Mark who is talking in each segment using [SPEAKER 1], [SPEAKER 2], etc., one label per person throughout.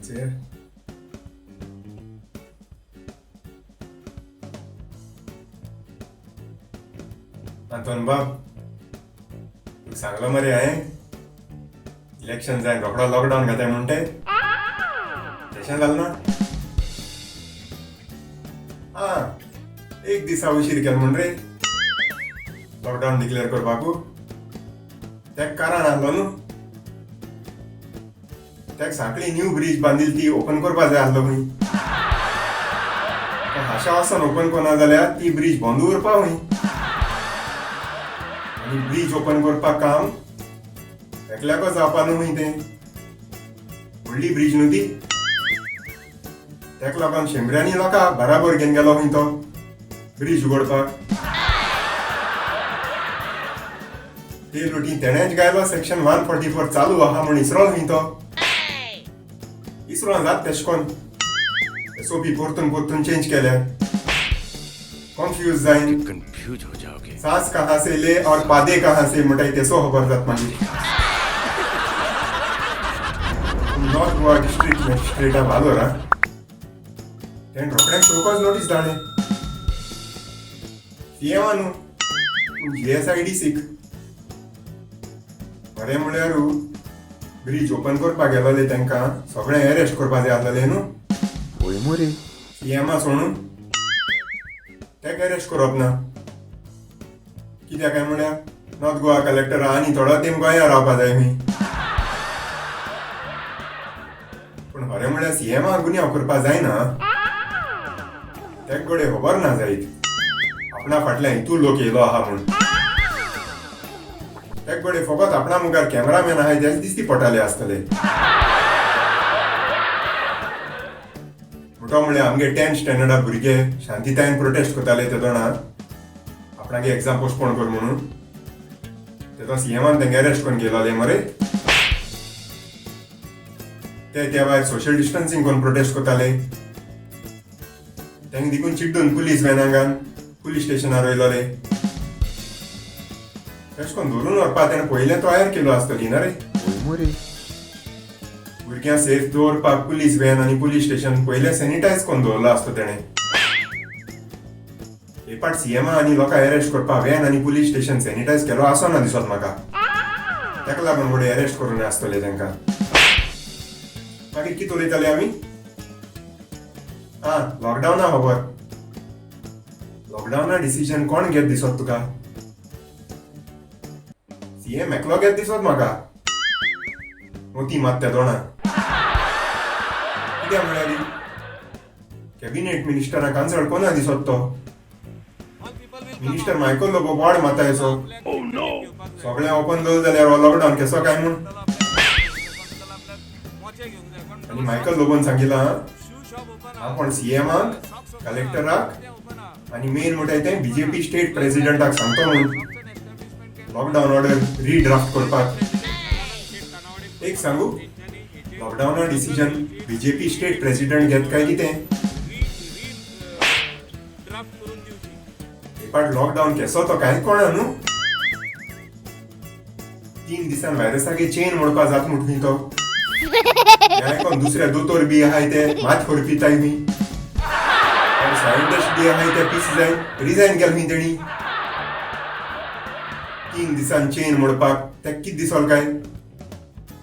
[SPEAKER 1] Answer Anton बाब, तुका सांगलो मरे हांवें, इलेक्शन जायन रोखडो लॉकडावन घाताय म्हूण. ते तशें जालें ना. आं, एक दिसा उशीर केलो म्हूण रे लॉकडावन डिक्लेअर करपाकू. तेका कारण आहलो न्हू, तेका सांखळी न्यू ब्रीज बांदिल ती ओपन करपा जाय आहलो खंय. हाशा वचोन ओपन करना जाल्यार ती ब्रीज बंद उरपा खंय. आनी ब्रीज ओपन करपाक काम एकल्याकच जावपा न्हू खंय, तें व्हडली ब्रीज न्हू ती. तेका लागून शेंबऱ्यांनी लोकां बराबर घेवन गेलो खंय तो ब्रीज उगडपाक. ते लोटी तेणेच गायलो सेक्शन 144 चालू आहा म्हूण. इसरोल खंय तो, इसरोन जात तेश कोन एसओपी परतून परतून चेंज केल्या, कन्फ्यूज जायन.
[SPEAKER 2] कंफ्यूज हो जाओगे.
[SPEAKER 1] सास कहाँ से ले और पादे कहाँ से म्हणटाय, तेसो खबर जात मागीर. नॉर्थ गोवा डिस्ट्रिक्ट मॅजिस्ट्रेटा वालोर हा, तेणें रोखडें शोकॉज नोटीस धाडलें. सीएमा न्हू पूण जीएसआयडीसीक. खरें म्हळ्यार ब्रीज ओपन करपाक गेलोले तांकां सगळें एरेस्ट करपा जाय आसलें न्हू.
[SPEAKER 3] वय मुरे.
[SPEAKER 1] सीएमा सोडून तेका एरेस्ट करप ना कित्याक काय म्हळ्यार नॉर्थ गोवा कलेक्टर आनी थोडो तेंप गोंया रावपा जाय खंय. पूण खरें म्हळ्यार सीएमा गुन्यांव करपा जायना. तेका घडये खबर ना जायत आपणा फाटल्यान हितू लोक येयलो आहा म्हूण. तेका घडये फकत आपणा मुखार कॅमेरामॅन आहाय तेच दिसती पडटाले आसतले. म्हणटो म्हळ्यार आमगे टेन्थ स्टँडर्डा भुरगे शांतीतायेन प्रोटेस्ट करताले तेदोणा, आपणागे एग्जाम पोस्टपोन कर म्हणून. तेदो सीएमान तेंगे अरेस्ट करून गेलोले मरे. ते त्या भायर सोशल डिस्टन्सिंग करून प्रोटेस्ट करताले, तेंका देखून चिड्डून पुलीस व्हॅनांगान पुलीस स्टेशनार वयलोले. तेश कोन धरून व्हरपा तेणें पयलें तयार केलो आसतली ना रे.
[SPEAKER 3] वय मुरे.
[SPEAKER 1] भुरग्यांक सेफ दवरपाक पुलीस व्हॅन आनी पुलीस स्टेशन पयलें सॅनिटायज करून दवरलो आसतो तेणें. हे पाट सीएमा आनी लोकांक अरेस्ट करपाक व्हॅन आनी पुलीस स्टेशन सॅनिटायज केलो आसना दिसत म्हाका. ताका लागून घडये अरेस्ट करून आसतले तांकां. मागीर कितें उलयताले आमी? आं, लॉकडावना खबर. लॉकडावना डिसिजन कोण घेत दिसत तुका? सीएम एकलो घेत दिसत म्हाका. मोती मात त्या दोणा कित्याक म्हळ्यार कॅबिनेट मिनिस्टराक कन्सल्ट कोना दिसत तो. मिनिस्टर मायकल लोबो बोवाळ माता येसो, सगळें ओपन दवरलें जाल्यार हो लॉकडावन केसो काय म्हूण. आनी मायकल लोबोन सांगिलां, आपूण सीएमाक, कलेक्टराक आनी मेन म्हणटाय तें बीजेपी स्टेट प्रेसिडेंटाक सांगतो म्हूण लॉकडावन ऑर्डर रिड्राफ्ट करपाक. एक सांगू, लॉकडावना डिसिजन बीजेपी स्टेट प्रेसिडेंट घेत काय कितें? हे पाट लॉकडावन केसो तो कांय कोणा न्हू. 3 दिसान व्हायरसागे चेन मोडपा जात म्हूण खंय तो. हें आयकोन दुसरे दोतोर बी आहाय ते मात खरपिताय खंय. सायंटिस्ट बी आहाय ते पीस जाय रिजायन केलें खंय तेणी. 3 दिसान चेन मोडपाक तेका कितें दिसोल काय,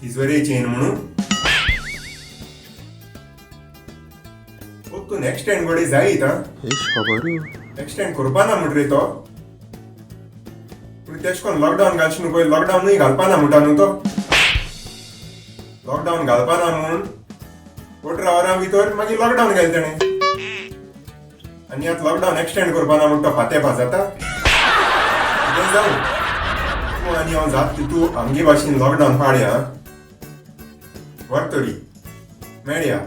[SPEAKER 1] तिजोरे चेन म्हणून? तूं एक्सटेंड घडये जायत आं.
[SPEAKER 3] हेश खबरू.
[SPEAKER 1] एक्सटेंड करपा ना म्हण रे तो. पूण तेश कोन लॉकडावन घालचे न्हू पळय, लॉकडावनूय घालपा ना म्हणटा न्हू तो. लॉकडावन घालपा ना म्हूण 18 वरां भितर मागीर लॉकडावन घायलें तेणें. आनी आतां लॉकडावन एक्सटेंड करपा ना म्हण तो फातें भाजता. कितें जावं, तूं आनी हांव जात तितू आमगे भाशेन लॉकडावन पाळया. बरें तरी मेळया.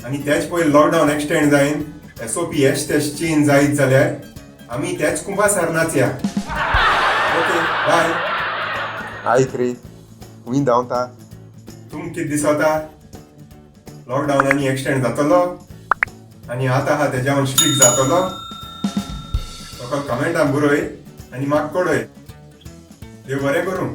[SPEAKER 1] आनी तेच पयलीं लॉकडावन एक्सटेंड जायन एसओपी एश तेश चेंज जायत जाल्यार आमी तेच कुंभासार नाचया. ओके, बाय.
[SPEAKER 3] आयक रे, हुंय धांवता?
[SPEAKER 1] तुमकां कितें दिसता, लॉकडावन आनी एक्सटेंड जातलो आनी आतां आहा तेज्यावन स्ट्रिक्ट जातलो? फकत कमेंटान बरय आनी म्हाका कळय. देव बरें करूं.